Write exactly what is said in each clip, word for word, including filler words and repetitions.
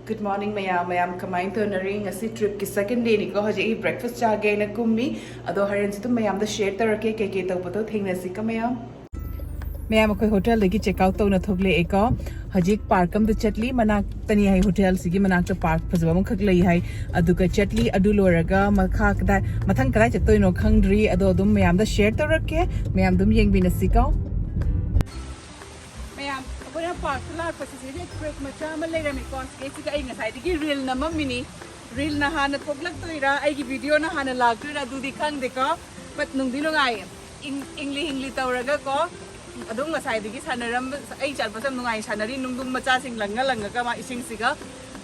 Good morning ꯃꯌꯥꯝ, ꯃꯌꯥꯝ ꯀꯃꯥꯏꯅ ꯇꯧꯅꯔꯤ? ꯉꯁꯤ trip ꯀꯤ second day ꯅꯤꯀꯣ꯫ ꯍꯧꯖꯤꯛ ꯑꯩ breakfast ꯆꯥꯒꯦꯅ ꯀꯨꯝꯃꯤ, ꯑꯗꯣ ꯍꯣꯔꯦꯟꯁꯨ ꯑꯗꯨꯝ ꯃꯌꯥꯝꯗ share ꯇꯧꯔꯛꯀꯦ ꯀꯩꯀꯩ ꯇꯧꯕꯗꯣ꯫ ꯊꯦꯡꯅꯁꯤꯀꯣ ꯃꯌꯥꯝ꯫ ꯃꯌꯥꯝ, ꯑꯩꯈꯣꯏ hotel ꯗꯒꯤ check out ꯇꯧꯅ ꯊꯣꯛꯂꯛꯑꯦꯀꯣ꯫ ꯍꯧꯖꯤꯛ park ꯑꯃꯗ ꯆꯠꯂꯤ, ꯃꯅꯥꯛꯇꯅꯤ ꯍꯥꯏ, hotel ꯁꯤꯒꯤ ꯃꯅꯥꯛꯇ park ꯐꯖꯕ ꯑꯃꯈꯛ ꯂꯩ ꯍꯥꯏ꯫ ꯑꯗꯨꯒ ꯆꯠꯂꯤ, ꯑꯗꯨ ꯂꯣꯏꯔꯒ ꯃꯈꯥ ꯀꯗꯥꯏ, ꯃꯊꯪ ꯀꯗꯥꯏ ꯆꯠꯇꯣꯏꯅꯣ ꯈꯪꯗ꯭ꯔꯤ, ꯑꯗꯣ ꯑꯗꯨꯝ ꯃꯌꯥꯝꯗ share ꯇꯧꯔꯛꯀꯦ꯫ ꯃꯌꯥꯝ ꯑꯗꯨꯝ ꯌꯦꯡꯕꯤꯅꯁꯤꯀꯣ꯫ ꯃꯌꯥꯝ, ꯑꯩꯈꯣꯏꯅ park ꯇ ꯂꯥꯛꯄꯁꯤ ꯁꯤꯗ creek ꯃꯆꯥ ꯑꯃ ꯂꯩꯔꯝꯃꯤꯀꯣ꯫ ꯁꯤꯗꯩꯁꯤꯗ ꯑꯩ ꯉꯁꯥꯏꯗꯒꯤ reel ꯅꯝꯃꯝꯃꯤꯅꯤ꯫ Reel ꯅ ꯍꯥꯟꯅ ꯊꯣꯛꯂꯛꯇꯣꯏꯔꯥ, ꯑꯩꯒꯤ video ꯅ ꯍꯥꯟꯅ ꯂꯥꯛꯇꯣꯏꯔꯥ, ꯑꯗꯨꯗꯤ ꯈꯪꯗꯦꯀꯣ꯫ But ꯅꯨꯡꯗꯤ ꯅꯨꯡꯉꯥꯏꯌꯦ꯫ ꯏꯪ-, ꯏꯪꯂꯤ ꯏꯪꯂꯤ ꯇꯧꯔꯒꯀꯣ꯫ ꯑꯗꯨꯝ ꯉꯁꯥꯏꯗꯒꯤ ꯁꯥꯟꯅꯔꯝꯕ, ꯑꯩ ꯆꯠꯄꯁꯦ ꯌꯥꯝ ꯅꯨꯡꯉꯥꯏ, ꯁꯥꯟꯅꯔꯤ ꯅꯨꯡꯗꯨꯝ ꯃꯆꯥꯁꯤꯡ ꯂꯪꯉ ꯂꯪꯉꯒ ꯃꯥ ꯏꯁꯤꯡꯁꯤꯒ꯫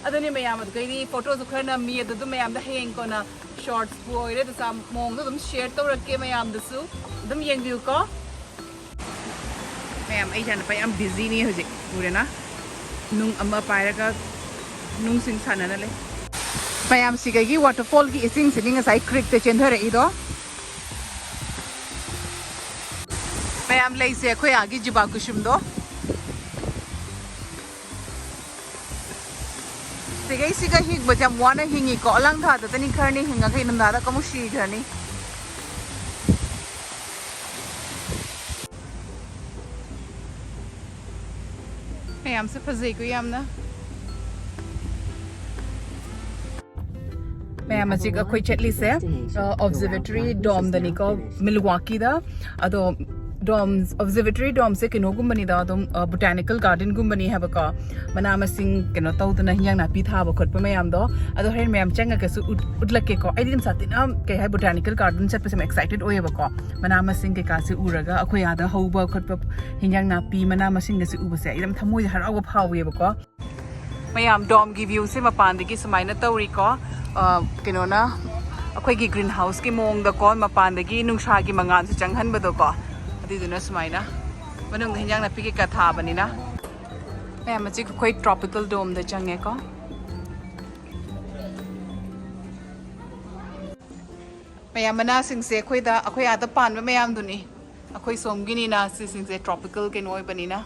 ꯑꯗꯨꯅꯤ ꯃꯌꯥꯝ, ꯑꯗꯨꯗꯩꯗꯤ photo ꯁꯨ ꯈꯔ ꯅꯝꯃꯤ, ꯑꯗꯨ ꯑꯗꯨꯝ ꯃꯌꯥꯝꯗ ꯍꯌꯦꯡ ꯀꯣꯟꯅ shorts ꯄꯨ ꯑꯣꯏꯔꯦ, ꯑꯗꯨ ꯆꯥ-, ꯃꯑꯣꯡꯗꯣ ꯑꯗꯨꯝ share ꯇꯧꯔꯛꯀꯦ ꯃꯌꯥꯝꯗꯁꯨ꯫ ꯑꯗꯨꯝ ꯌꯦꯡꯕꯤꯌꯨꯀꯣ꯫ ꯃꯌꯥꯝ, ꯑꯩ ꯏꯆꯥꯅꯨꯄꯥ ꯌꯥꯝ busy ꯅꯤ ꯍꯧꯖꯤꯛ, ꯎꯔꯦꯅ? ꯅꯨꯡ ꯑꯃ ꯄꯥꯏꯔꯒ ꯅꯨꯡꯁꯤꯡ ꯁꯥꯟꯅꯅ ꯂꯩ꯫ ꯃꯌꯥꯝ, ꯁꯤꯗꯒꯤ waterfall ꯒꯤ ꯏꯁꯤꯡꯁꯤꯅꯤ ꯉꯁꯥꯏ creek ꯇ ꯆꯦꯟꯊꯔꯛꯏꯗꯣ꯫ ꯃꯌꯥꯝ, ꯂꯩꯁꯦ ꯑꯩꯈꯣꯏ ꯑꯥꯒꯤ ꯖꯨꯕꯥ ꯀꯨꯁꯨꯝꯗꯣ꯫ ꯁꯤꯒꯩꯁꯤꯒ ꯍꯤꯡꯕꯁꯦ ꯌꯥꯝ ꯋꯥꯅ ꯍꯤꯡꯉꯤꯀꯣ꯫ ꯑꯂꯪ ꯊꯥꯗꯇꯅꯤ ꯈꯔꯅꯤ ꯍꯤꯡꯉꯒ, ꯏꯪꯊꯝꯊꯥꯗ ꯑꯃꯨꯛ ꯁꯤꯈ꯭ꯔꯅꯤ꯫ ꯃꯌꯥꯝꯁꯦ ꯐꯖꯩꯀꯣ ꯌꯥꯝꯅ꯫ ꯃꯌꯥꯝ, ꯍꯧꯖꯤꯛ ꯑꯩꯈꯣꯏ ꯆꯠꯂꯤꯁꯦ, ꯑ, observatory dome ꯗꯅꯤꯀꯣ, Milwaukee ꯗ꯫ ꯑꯗꯣ dome, observatory dome ꯁꯦ ꯀꯩꯅꯣꯒꯨꯝꯕꯅꯤꯗ, ꯑꯗꯨꯝ, ꯑ, botanical garden ꯒꯨꯝꯕꯅꯤ ꯍꯥꯏꯕꯀꯣ꯫ ꯃꯅꯥ ꯃꯁꯤꯡ ꯀꯩꯅꯣ ꯇꯧꯗꯅ, ꯍꯤꯟꯖꯥꯡ ꯅꯥꯄꯤ ꯊꯥꯕ ꯈꯣꯠꯄ ꯃꯌꯥꯝꯗꯣ꯫ ꯑꯗꯣ ꯍꯣꯔꯦꯟ ꯃꯌꯥꯝ ꯆꯪꯉꯒꯁꯨ ꯎꯠ-, ꯎꯠꯂꯛꯀꯦꯀꯣ꯫ ꯑꯩꯗꯤ ꯌꯥꯝ ꯁꯥꯊꯤꯅ, ꯀꯩ ꯍꯥꯏ, botanical garden ꯆꯠꯄꯁꯦ ꯌꯥꯝ excited ꯑꯣꯏꯌꯦꯕꯀꯣ꯫ ꯃꯅꯥ ꯃꯁꯤꯡ ꯀꯩꯀꯥꯁꯦ ꯎꯔꯒ, ꯑꯩꯈꯣꯏ ꯑꯥꯗ ꯍꯧꯕ ꯈꯣꯠꯄ ꯍꯤꯟꯖꯥꯡ ꯅꯥꯄꯤ, ꯃꯅꯥ ꯃꯁꯤꯡꯒꯁꯦ ꯎꯕꯁꯦ ꯑꯩ ꯌꯥꯝ ꯊꯃꯣꯏꯗ ꯍꯔꯥꯎꯕ ꯐꯥꯎꯋꯦꯕꯀꯣ꯫ ꯃꯌꯥꯝ, dome ꯒꯤ view ꯁꯦ ꯃꯄꯥꯟꯗꯒꯤ ꯁꯨꯃꯥꯏꯅ ꯇꯧꯔꯤꯀꯣ꯫ ꯑ, ꯀꯩꯅꯣꯅ ꯑꯩꯈꯣꯏꯒꯤ green house ꯀꯤ ꯃꯑꯣꯡꯗꯀꯣ, ꯃꯄꯥꯟꯗꯒꯤ ꯅꯨꯡꯁꯥꯒꯤ ꯃꯉꯥꯜꯁꯨ ꯆꯪꯍꯟꯕꯗꯣꯀꯣ꯫ ꯑꯗꯨꯏꯗꯨꯅ ꯁꯨꯃꯥꯏꯅ ꯃꯅꯨꯡꯗ ꯍꯤꯟꯖꯥꯡ ꯅꯥꯄꯤ ꯀꯩꯀꯥ ꯊꯥꯕꯅꯤꯅ꯫ ꯃꯌꯥꯝ, ꯍꯧꯖꯤꯛ ꯑꯩꯈꯣꯏ tropical dome ꯗ ꯆꯪꯉꯦꯀꯣ꯫ ꯃꯌꯥꯝ, ꯃꯅꯥꯁꯤꯡꯁꯦ ꯑꯩꯈꯣꯏꯗ, ꯑꯩꯈꯣꯏ ꯑꯥꯗ ꯄꯥꯟꯕ ꯃꯌꯥꯝꯗꯨꯅꯤ꯫ ꯑꯩꯈꯣꯏ ꯁꯣꯝꯒꯤꯅꯤꯅ ꯁꯤꯁꯤꯡꯁꯦ tropical ꯀꯩꯅꯣ ꯑꯣꯏꯕꯅꯤꯅ꯫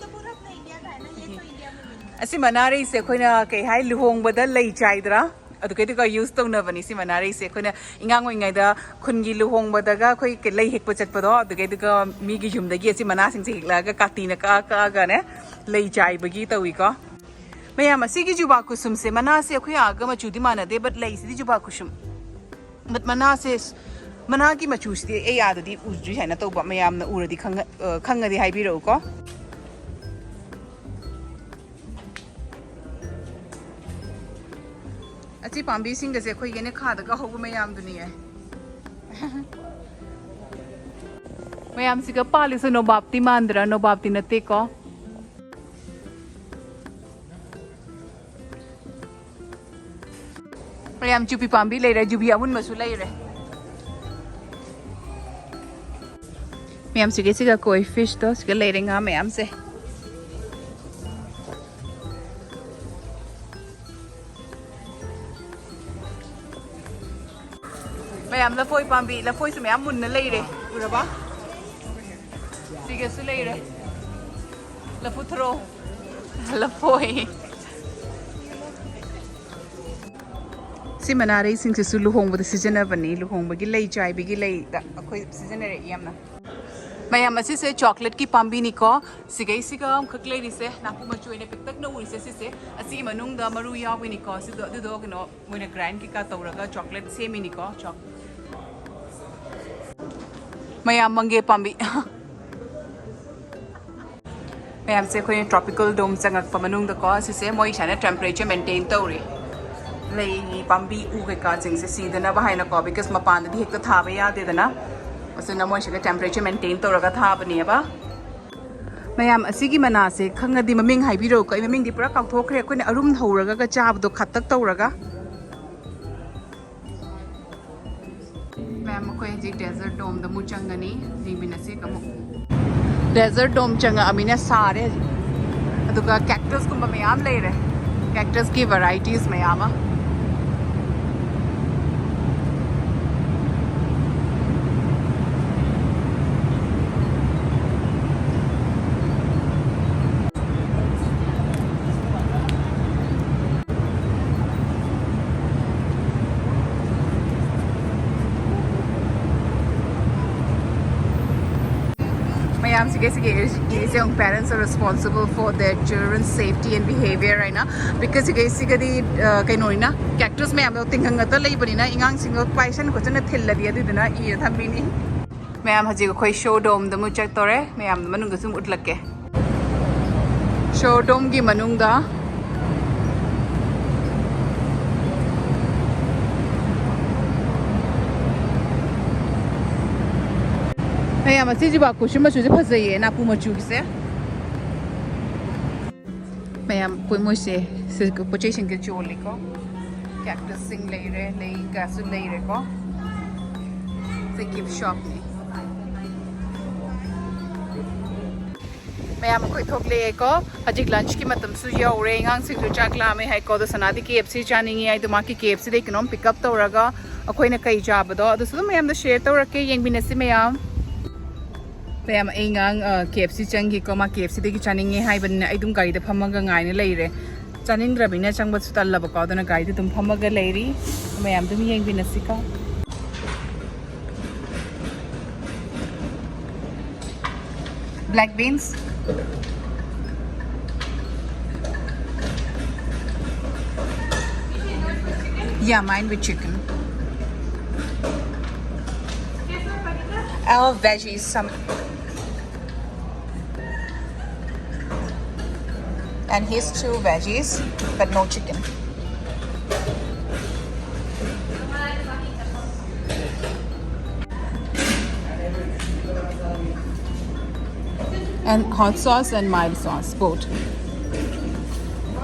तो पूरा अपना इंडिया का है ना, ये तो इंडिया में ꯑꯁꯤ ꯃꯅꯥꯔꯩꯁꯦ ꯑꯩꯈꯣꯏꯅ ꯀꯩ ꯍꯥꯏ, ꯂꯨꯍꯣꯡꯕꯗ ꯂꯩ ꯆꯥꯏꯗ꯭ꯔꯥ? ꯑꯗꯨꯒꯩꯗꯨꯒ ꯌꯨꯁ ꯇꯧꯅꯕꯅꯤ ꯁꯤ ꯃꯅꯥꯔꯩꯁꯦ꯫ ꯑꯩꯈꯣꯏꯅ ꯑꯉꯥꯡ ꯑꯣꯏꯔꯤꯉꯩꯗ ꯈꯨꯟꯒꯤ ꯂꯨꯍꯣꯡꯕꯗꯒ ꯑꯩꯈꯣꯏ ꯀꯩ-, ꯂꯩ ꯍꯦꯛꯄ ꯆꯠꯄꯗꯣ, ꯑꯗꯨꯒꯩꯗꯨꯒ ꯃꯤꯒꯤ ꯌꯨꯝꯗꯒꯤ ꯑꯁꯤ ꯃꯅꯥꯁꯤꯡꯁꯦ ꯍꯦꯛꯂꯛꯑꯒ ꯀꯥꯇꯤꯅ ꯀꯛꯑ ꯀꯛꯑꯒꯅꯦ ꯂꯩ ꯆꯥꯏꯕꯒꯤ ꯇꯧꯏꯀꯣ꯫ ꯃꯌꯥꯝ, ꯑꯁꯤꯒꯤ ꯖꯨꯕꯥ ꯀꯨꯁꯨꯝꯁꯦ, ꯃꯅꯥꯁꯦ ꯑꯩꯈꯣꯏ ꯑꯥꯒ ꯃꯆꯨꯗꯤ ꯃꯥꯟꯅꯗꯦ, but ꯂꯩꯁꯤꯗꯤ ꯖꯨꯕꯥ ꯀꯨꯁꯨꯝ꯫ But ꯃꯅꯥꯁꯦ, ꯃꯅꯥꯒꯤ ꯃꯆꯨꯁꯤꯗꯤ ꯑꯩ ꯑꯥꯗꯗꯤ ꯎꯗ꯭ꯔꯤ ꯁꯨꯃꯥꯏꯅ ꯇꯧꯕ꯫ ꯃꯌꯥꯝꯅ ꯎꯔꯗꯤ ꯈꯪꯉ-, ꯑ, ꯈꯪꯉꯗꯤ ꯍꯥꯏꯕꯤꯔꯛꯎꯀꯣ꯫ ꯑꯁꯤ ꯄꯥꯝꯕꯤꯁꯤꯡꯒꯁꯦ ꯑꯩꯈꯣꯏꯒꯤꯅꯦ ꯈꯥꯗꯒ ꯍꯧꯕ ꯃꯌꯥꯝꯗꯨꯅꯤꯌꯦ꯫ ꯃꯌꯥꯝꯁꯤꯒ ꯄꯥꯜꯂꯤꯁꯦ ꯅꯣꯕꯥꯞꯇꯤ ꯃꯥꯟꯗ꯭ꯔꯥ? ꯅꯣꯕꯥꯞꯇꯤ ꯅꯠꯇꯦꯀꯣ꯫ ꯃꯌꯥꯝ, ꯆꯨꯄꯤ ꯄꯥꯝꯕꯤ ꯂꯩꯔꯦ, ꯌꯨꯕꯤ ꯑꯃꯨꯟꯕꯁꯨ ꯂꯩꯔꯦ꯫ ꯃꯌꯥꯝ, ꯁꯤꯒ, ꯁꯤꯒ ꯀꯣꯏ ꯐꯤꯁꯇꯣ ꯁꯤꯒ ꯂꯩꯔꯦ, ꯉꯥ ꯃꯌꯥꯝꯁꯦ꯫ ꯃꯌꯥꯝ, ꯂꯐꯣꯏ ꯄꯥꯝꯕꯤ, ꯂꯐꯣꯏꯁꯨ ꯃꯌꯥꯝ ꯃꯨꯟꯅ ꯂꯩꯔꯦ, ꯎꯔꯕ? ꯁꯤꯒꯁꯨ ꯂꯩꯔꯦ꯫ ꯂꯐꯨ ꯊꯔꯣ, ꯂꯐꯣꯏ꯫ ꯁꯤ ꯃꯅꯥꯔꯩꯁꯤꯡꯁꯤꯁꯨ ꯂꯨꯍꯣꯡꯕꯗ ꯁꯤꯖꯤꯟꯅꯕꯅꯤ꯫ ꯂꯨꯍꯣꯡꯕꯒꯤ ꯂꯩ ꯆꯥꯏꯕꯒꯤ ꯂꯩꯗ ꯑꯩꯈꯣꯏ ꯁꯤꯖꯤꯟꯅꯔꯛꯏ ꯌꯥꯝꯅ꯫ ꯃꯌꯥꯝ, ꯑꯁꯤꯁꯦ ꯆꯣꯀ꯭ꯂꯦꯠꯀꯤ ꯄꯥꯝꯕꯤꯅꯤꯀꯣ꯫ ꯁꯤꯒꯩꯁꯤꯒ ꯑꯃꯈꯛ ꯂꯩꯔꯤꯁꯦ, ꯅꯥꯄꯨ ꯃꯆꯨ ꯑꯣꯏꯅ ꯄꯤꯛꯇꯛꯅ ꯎꯔꯤꯁꯦ ꯁꯤꯁꯦ꯫ ꯑꯁꯤꯒꯤ ꯃꯅꯨꯡꯗ ꯃꯔꯨ ꯌꯥꯎꯕꯅꯤꯀꯣ꯫ ꯁꯤꯗꯣ, ꯑꯗꯨꯗꯣ ꯀꯩꯅꯣ, ꯃꯣꯏꯅ ꯒ꯭ꯔꯥꯏꯟ ꯀꯩꯀꯥ ꯇꯧꯔꯒ ꯆꯣꯀ꯭ꯂꯦꯠ ꯁꯦꯝꯃꯤꯅꯤꯀꯣ꯫ ꯆꯣꯛ-, ꯃꯌꯥꯝ, ꯃꯪꯒꯦ ꯄꯥꯝꯕꯤ꯫ ꯃꯌꯥꯝꯁꯦ ꯑꯩꯈꯣꯏꯅ ꯇ꯭ꯔꯣꯄꯤꯀꯦꯜ ꯗꯣꯝ ꯆꯪꯉꯛꯄ ꯃꯅꯨꯡꯗꯀꯣ, ꯁꯤꯁꯦ ꯃꯣꯏ ꯁꯨꯃꯥꯏꯅ ꯇꯦꯝꯄꯔꯦꯆꯔ ꯃꯦꯟꯇꯦꯟ ꯇꯧꯔꯤ꯫ ꯂꯩ ꯄꯥꯝꯕꯤ ꯎ ꯀꯩꯀꯥꯁꯤꯡꯁꯦ ꯁꯤꯗꯅꯕ ꯍꯥꯏꯅꯀꯣ, ꯕꯤꯀꯣꯁ ꯃꯄꯥꯟꯗꯗꯤ ꯍꯦꯛꯇ ꯊꯥꯕ ꯌꯥꯗꯦꯗꯅ꯫ ꯑꯁꯤꯅ ꯃꯣꯏ ꯁꯤꯗ ꯇꯦꯝꯄꯔꯦꯆꯔ ꯃꯦꯟꯇꯦꯟ ꯇꯧꯔꯒ ꯊꯥꯕꯅꯦꯕ꯫ ꯃꯌꯥꯝ, ꯑꯁꯤꯒꯤ ꯃꯅꯥꯁꯦ ꯈꯪꯉꯗꯤ ꯃꯃꯤꯡ ꯍꯥꯏꯕꯤꯔꯛꯎꯀꯣ꯫ ꯑꯩ ꯃꯃꯤꯡꯗꯤ ꯄꯨꯔꯥ ꯀꯥꯎꯊꯣꯛꯈ꯭ꯔꯦ꯫ ꯑꯩꯈꯣꯏꯅ ꯑꯔꯨꯝ ꯍꯧꯔꯒ ꯆꯥꯕꯗꯣ ꯈꯠꯇꯛ ꯇꯧꯔꯒ꯫ ꯃꯌꯥꯝ, ꯑꯩꯈꯣꯏ ꯍꯧꯖꯤꯛ ꯗꯦꯖꯔꯠ ꯗꯣꯝꯗ ꯑꯃꯨꯛ ꯆꯪꯒꯅꯤ꯫ ꯌꯦꯡꯃꯤꯟꯅꯁꯤ ꯑꯃꯨꯛ꯫ ꯗꯦꯖꯔꯠ ꯗꯣꯝ ꯆꯪꯉꯛꯑꯃꯤꯅ ꯁꯥꯔꯦ ꯍꯧꯖꯤꯛ꯫ ꯑꯗꯨꯒ ꯀꯦꯛꯇꯁꯀꯨꯝꯕ ꯃꯌꯥꯝ ꯂꯩꯔꯦ꯫ ꯀꯦꯛꯇꯁꯀꯤ ꯚꯦꯔꯥꯏꯇꯤꯁ ꯃꯌꯥꯝ ꯑꯃ꯫ ꯌꯥꯝ ꯁꯤꯒꯩ ꯁꯤꯒꯩ ꯏꯔꯤꯁꯦ ꯑꯃꯨꯛ parents are responsible for their children's safety and behavior ꯍꯥꯏꯅ, because ꯁꯤꯒꯩ ꯁꯤꯒꯗꯤ ꯀꯩꯅꯣꯅꯤꯅ, cactus ꯃꯌꯥꯝꯗꯣ ꯇꯤꯡꯈꯪ ꯉꯥꯛꯇ ꯂꯩꯕꯅꯤꯅ ꯑꯉꯥꯡꯁꯤꯡꯗꯣ ꯄꯥꯏꯁꯟ ꯈꯣꯠꯆꯟꯅ ꯊꯤꯜꯂꯗꯤ ꯑꯗꯨꯗꯨꯅ ꯏꯔ ꯊꯝꯃꯤꯅꯤ꯫ ꯃꯌꯥꯝ ꯍꯧꯖꯤꯛ ꯑꯩꯈꯣꯏ ꯁꯣ ꯗꯣꯝꯗ ꯑꯃꯨꯛ ꯆꯠꯇꯣꯔꯦ꯫ ꯃꯌꯥꯝꯗ ꯃꯅꯨꯡꯗ ꯁꯨꯝ ꯎꯠꯂꯛꯀꯦ꯫ ꯁꯣ ꯗꯣꯝꯒꯤ ꯃꯅꯨꯡꯗ ꯃꯌꯥꯝ ꯑꯁꯤ ꯖꯤꯕꯥꯀꯨꯁꯨ ꯃꯆꯨꯁꯦ ꯐꯖꯩꯌꯦ, ꯅꯥꯄꯨ ꯃꯆꯨꯒꯤꯁꯦ꯫ ꯃꯌꯥꯝ ꯄꯣꯠ ꯃꯣꯏꯁꯦ ꯁꯤ ꯄꯣꯠ ꯆꯩꯁꯤꯡꯁꯦ ꯌꯣꯜꯂꯤꯀꯣ꯫ Cactusꯁꯤꯡ ꯂꯩꯔꯦ, ꯂꯩ ꯀꯥꯁꯨ ꯂꯩꯔꯦꯀꯣ꯫ ꯁꯤ gift shopꯅꯤ꯫ ꯃꯌꯥꯝ ꯑꯩꯈꯣꯏ ꯊꯣꯛꯂꯛꯑꯦꯀꯣ꯫ ꯍꯧꯖꯤꯛ lunchꯀꯤ ꯃꯇꯝꯁꯨ ꯌꯧꯔꯦ꯫ ꯑꯉꯥꯡꯁꯤꯡꯁꯨ ꯆꯥꯛ ꯂꯥꯝꯃꯦ ꯍꯥꯏꯀꯣ꯫ ꯑꯗꯣ ꯁꯅꯥꯗꯤ K F C ꯆꯥꯅꯤꯡꯉꯤ ꯍꯥꯏꯗꯣ ꯃꯥꯒꯤ K F Cꯗꯒꯤ ꯀꯩꯅꯣꯝ pick up ꯇꯧꯔꯒ ꯑꯩꯈꯣꯏꯅ ꯀꯩ ꯆꯥꯕꯗꯣ ꯑꯗꯨꯁꯨ ꯑꯗꯨꯝ ꯃꯌꯥꯝꯗ share ꯇꯧꯔꯛꯀꯦ꯫ ꯌꯦꯡꯃꯤꯟꯅꯁꯤ ꯃꯌꯥꯝ꯫ ꯃꯌꯥꯝ ꯑꯩ ꯉꯥꯡ K F C ꯆꯪꯈꯤꯀꯣ꯫ ꯃꯥ K F Cꯗꯒꯤ ꯆꯥꯅꯤꯡꯉꯦ ꯍꯥꯏꯕꯅꯤꯅ ꯑꯩ ꯑꯗꯨꯝ ꯒꯥꯔꯤꯗ ꯐꯝꯃꯒ ꯉꯥꯏꯅ ꯂꯩꯔꯦ꯫ ꯆꯥꯅꯤꯡꯗ꯭ꯔꯕꯅꯤꯅ ꯆꯪꯕꯁꯨ ꯇꯜꯂꯕꯀꯣ꯫ ꯑꯗꯨꯅ ꯒꯥꯔꯤꯗ ꯑꯗꯨꯝ ꯐꯝꯃꯒ ꯂꯩꯔꯤ꯫ ꯃꯌꯥꯝ ꯑꯗꯨꯝ ꯌꯦꯡꯃꯤꯟꯅꯁꯤꯀꯣ꯫ Black beans. Yeah, mine with chicken. Our veggies, some. And his two veggies, but no chicken. And hot sauce and mild sauce, both.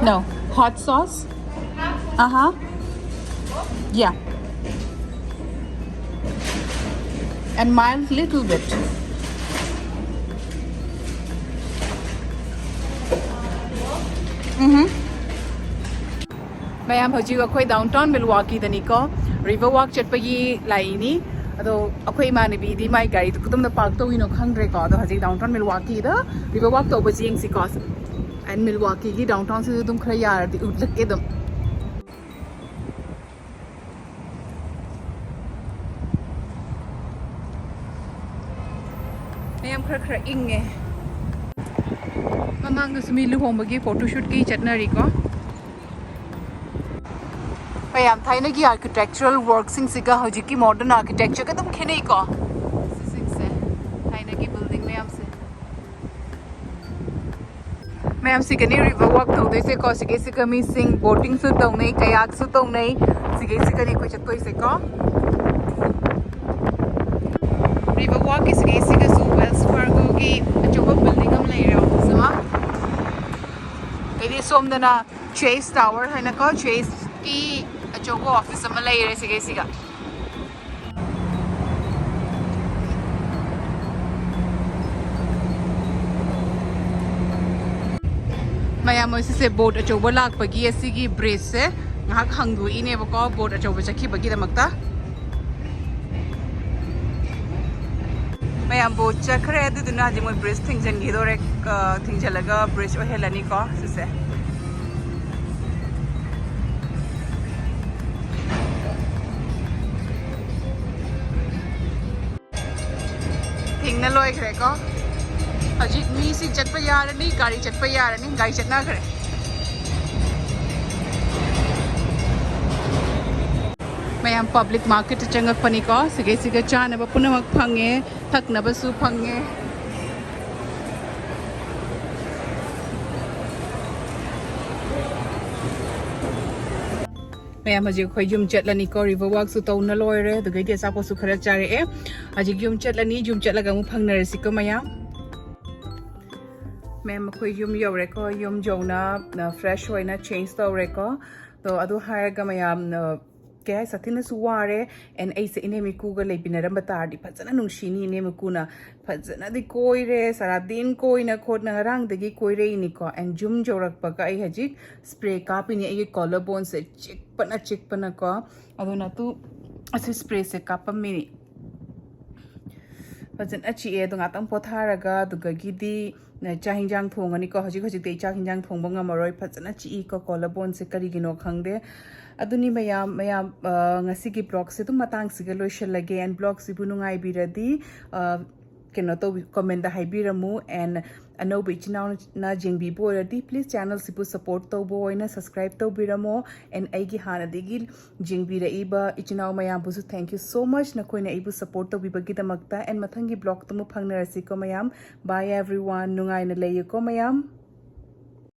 No, hot sauce. Uh huh. Yeah. And mild little bit. Mm-hmm. ꯃꯌꯥꯝ ꯍꯧꯖꯤꯛ ꯑꯩꯈꯣꯏ downtown Milwaukeeꯗꯅꯤꯀꯣ꯫ River walk ꯆꯠꯄꯒꯤ ꯂꯥꯛꯏꯅꯤ꯫ ꯑꯗꯣ ꯑꯩꯈꯣꯏ ꯏꯃꯥꯟꯅꯕꯤꯗꯤ ꯃꯥꯏ ꯒꯥꯔꯤꯗꯨ ꯀꯗꯣꯝꯗ park ꯇꯧꯔꯤꯅꯣ ꯈꯪꯗ꯭ꯔꯦꯀꯣ꯫ ꯑꯗꯣ ꯍꯧꯖꯤꯛ downtown Milwaukeeꯗ river walk ꯇꯧꯕꯁꯤ ꯌꯦꯡꯁꯤꯀꯣ꯫ And Milwaukeeꯒꯤ downtownꯁꯤꯁꯨ ꯑꯗꯨꯝ ꯈꯔ ꯌꯥꯔꯗꯤ ꯎꯠꯂꯛꯀꯦ ꯑꯗꯨꯝ꯫ ꯃꯌꯥꯝ ꯈꯔ ꯈꯔ ꯏꯪꯉꯦ꯫ ꯃꯃꯥꯡꯗꯁꯨ ꯃꯤ ꯂꯨꯍꯣꯡꯕꯒꯤ photoshootꯀꯤ ꯆꯠꯅꯔꯤꯀꯣ꯫ ꯃꯌꯥꯝ, ꯊꯥꯏꯅꯒꯤ architectural workꯁꯤꯡꯁꯤꯒ ꯍꯧꯖꯤꯛꯀꯤ modern architectureꯒ ꯑꯗꯨꯝ ꯈꯦꯠꯅꯩꯀꯣ꯫ ꯁꯤꯁꯤꯡꯁꯦ, ꯊꯥꯏꯅꯒꯤ building ꯃꯌꯥꯝꯁꯦ꯫ ꯃꯌꯥꯝ, ꯁꯤꯒꯅꯤ river walk ꯇꯧꯗꯣꯏꯁꯦꯀꯣ꯫ ꯁꯤꯒꯩꯁꯤꯒ ꯃꯤꯁꯤꯡ boatingꯁꯨ ꯇꯧꯅꯩ, kayakꯁꯨ ꯇꯧꯅꯩ꯫ ꯁꯤꯒꯩꯁꯤꯒꯅꯤ ꯑꯩꯈꯣꯏ ꯆꯠꯇꯣꯏꯁꯦꯀꯣ꯫ River walkꯀꯤ ꯁꯤꯒꯩꯁꯤꯒꯁꯨ Wells Fargoꯒꯤ ꯑꯆꯧꯕ building ꯑꯃ ꯂꯩꯔꯦ, office ꯑꯃ꯫ ꯑꯗꯩꯗꯤ ꯁꯣꯝꯗꯅ Chase Tower ꯍꯥꯏꯅꯀꯣ, Chaseꯀꯤ ꯑꯆꯧꯕ office ꯑꯃ ꯂꯩꯔꯦ ꯁꯤꯒꯩꯁꯤꯒ꯫ ꯃꯌꯥꯝ, ꯃꯣꯏ ꯁꯤꯁꯦ boat ꯑꯆꯧꯕ ꯂꯥꯛꯄꯒꯤ ꯑꯁꯤꯒꯤ bridgeꯁꯦ ꯉꯥꯏꯍꯥꯛ ꯍꯥꯡꯗꯣꯛꯏꯅꯦꯕꯀꯣ, boat ꯑꯆꯧꯕ ꯆꯠꯈꯤꯕꯒꯤꯗꯃꯛꯇ꯫ ꯃꯌꯥꯝ, boat ꯆꯠꯈ꯭ꯔꯦ, ꯑꯗꯨꯗꯨꯅ ꯍꯧꯖꯤꯛ ꯃꯣꯏ bridge ꯊꯤꯡꯖꯤꯟꯈꯤꯗꯣꯔꯦ꯫ ꯑ, ꯊꯤꯡꯖꯤꯜꯂꯒ bridge ꯑꯣꯏꯍꯜꯂꯅꯤꯀꯣ ꯁꯤꯁꯦ꯫ ꯊꯤꯡꯅ ꯂꯣꯏꯈ꯭ꯔꯦꯀꯣ꯫ ꯍꯧꯖꯤꯛ ꯃꯤꯁꯤ ꯆꯠꯄ ꯌꯥꯔꯅꯤ, ꯒꯥꯔꯤ ꯆꯠꯄ ꯌꯥꯔꯅꯤ, ꯒꯥꯔꯤ ꯆꯠꯅꯈ꯭ꯔꯦ꯫ ꯃꯌꯥꯝ, public marketꯇ ꯆꯪꯉꯛꯄꯅꯤꯀꯣ꯫ ꯁꯤꯒꯩꯁꯤꯒ ꯆꯥꯅꯕ ꯄꯨꯝꯅꯃꯛ ꯐꯪꯉꯦ, ꯊꯛꯅꯕꯁꯨ ꯐꯪꯉꯦ꯫ ꯃꯌꯥꯝ, ꯍꯧꯖꯤꯛ ꯑꯩꯈꯣꯏ ꯌꯨꯝ ꯆꯠꯂꯅꯤꯀꯣ꯫ River walkꯁꯨ ꯇꯧꯅ ꯂꯣꯏꯔꯦ, ꯑꯗꯨꯒꯩꯗꯤ ꯑꯆꯥꯄꯣꯠꯁꯨ ꯈꯔ ꯆꯥꯔꯛꯑꯦ꯫ ꯍꯧꯖꯤꯛ ꯌꯨꯝ ꯆꯠꯂꯅꯤ, ꯌꯨꯝ ꯆꯠꯂꯒ ꯑꯃꯨꯛ ꯐꯪꯅꯔꯁꯤꯀꯣ ꯃꯌꯥꯝ꯫ ꯃꯌꯥꯝ, ꯑꯩꯈꯣꯏ ꯌꯨꯝ ꯌꯧꯔꯦꯀꯣ꯫ ꯌꯨꯝ ꯌꯧꯅ, ꯑ, fresh ꯑꯣꯏꯅ change ꯇꯧꯔꯦꯀꯣ꯫ ꯑꯗꯣ ꯑꯗꯨ ꯍꯥꯏꯔꯒ ꯃꯌꯥꯝ, ꯑ, ꯀꯩ ꯍꯥꯏ, ꯁꯥꯊꯤꯅꯁꯨ ꯋꯥꯔꯦ꯫ And ꯑꯩꯁꯦ ꯏꯅꯦꯝ ꯏꯀꯨꯒ ꯂꯩꯃꯤꯟꯅꯔꯝꯕ ꯇꯥꯔꯗꯤ ꯐꯖꯅ ꯅꯨꯡꯁꯤꯅꯤ꯫ ꯏꯅꯦꯝ ꯏꯀꯨꯅ ꯐꯖꯅꯗꯤ ꯀꯣꯏꯔꯦ, ꯁꯥꯔꯥꯗꯤꯟ ꯀꯣꯏꯅ ꯈꯣꯠꯅ ꯉꯔꯥꯡꯗꯒꯤ ꯀꯣꯏꯔꯛꯏꯅꯤꯀꯣ꯫ And ꯌꯨꯝ ꯌꯧꯔꯛꯄꯒ ꯑꯩ ꯍꯧꯖꯤꯛ spray ꯀꯥꯞꯄꯤꯅꯤ꯫ ꯑꯩꯒꯤ collarbone ꯁꯦ ꯆꯤꯛꯄꯅ ꯆꯤꯛꯄꯅꯀꯣ꯫ ꯑꯗꯨꯅ ꯇꯨ ꯑꯁꯤ spray ꯁꯦ ꯀꯥꯞꯄꯝꯃꯤꯅꯤ꯫ ꯐꯖꯅ ꯆꯤꯛꯑꯦ꯫ ꯑꯗꯣ ꯉꯥꯛꯇꯪ ꯄꯣꯊꯥꯔꯒ ꯑꯗꯨꯗꯒꯤꯗꯤ ꯆꯥꯛ ꯍꯤꯟꯖꯥꯡ ꯊꯣꯡꯉꯅꯤꯀꯣ꯫ ꯍꯧꯖꯤꯛ ꯍꯧꯖꯤꯛꯇꯤ ꯑꯩ ꯆꯥꯛ ꯍꯤꯟꯖꯥꯡ ꯊꯣꯡꯕ ꯉꯝꯃꯔꯣꯏ, ꯐꯖꯅ ꯆꯤꯛꯏꯀꯣ collarbone ꯁꯦ, ꯀꯔꯤꯒꯤꯅꯣ ꯈꯪꯗꯦ꯫ ꯑꯗꯨꯅꯤ ꯃꯌꯥꯝ, ꯃꯌꯥꯝ, ꯑ, ꯉꯁꯤꯒꯤ vlog ꯁꯦ ꯑꯗꯨꯝ ꯃꯇꯥꯡꯁꯤꯒ ꯂꯣꯏꯁꯤꯜꯂꯒꯦ꯫ And vlog ꯁꯤꯕꯨ ꯅꯨꯡꯉꯥꯏꯕꯤꯔꯗꯤ, ꯑ, ꯀꯩꯅꯣ ꯇꯧꯕꯤ, comment ꯍꯥꯏꯕꯤꯔꯝꯃꯨ꯫ And ꯑꯅꯧꯕ ꯏꯆꯤꯟ ꯏꯅꯥꯎꯅ ꯌꯦꯡꯕꯤꯕ ꯑꯣꯏꯔꯗꯤ, please channel ꯁꯤꯕꯨ support ꯇꯧꯕ ꯑꯣꯏꯅ subscribe ꯇꯧꯕꯤꯔꯝꯃꯣ꯫ And ꯑꯩꯒꯤ ꯍꯥꯟꯅꯗꯒꯤ ꯌꯦꯡꯕꯤꯔꯛꯏꯕ ꯏꯆꯤꯟ ꯏꯅꯥꯎ ꯃꯌꯥꯝꯕꯨꯁꯨ thank you so much, ꯅꯈꯣꯏꯅ ꯑꯩꯕꯨ support ꯇꯧꯕꯤꯕꯒꯤꯗꯃꯛꯇ꯫ And ꯃꯊꯪꯒꯤ vlogꯇ ꯑꯃꯨꯛ ꯐꯪꯅꯔꯁꯤꯀꯣ ꯃꯌꯥꯝ꯫ Bye everyone, ꯅꯨꯡꯉꯥꯏꯅ ꯂꯩꯌꯨꯀꯣ ꯃꯌꯥꯝ꯫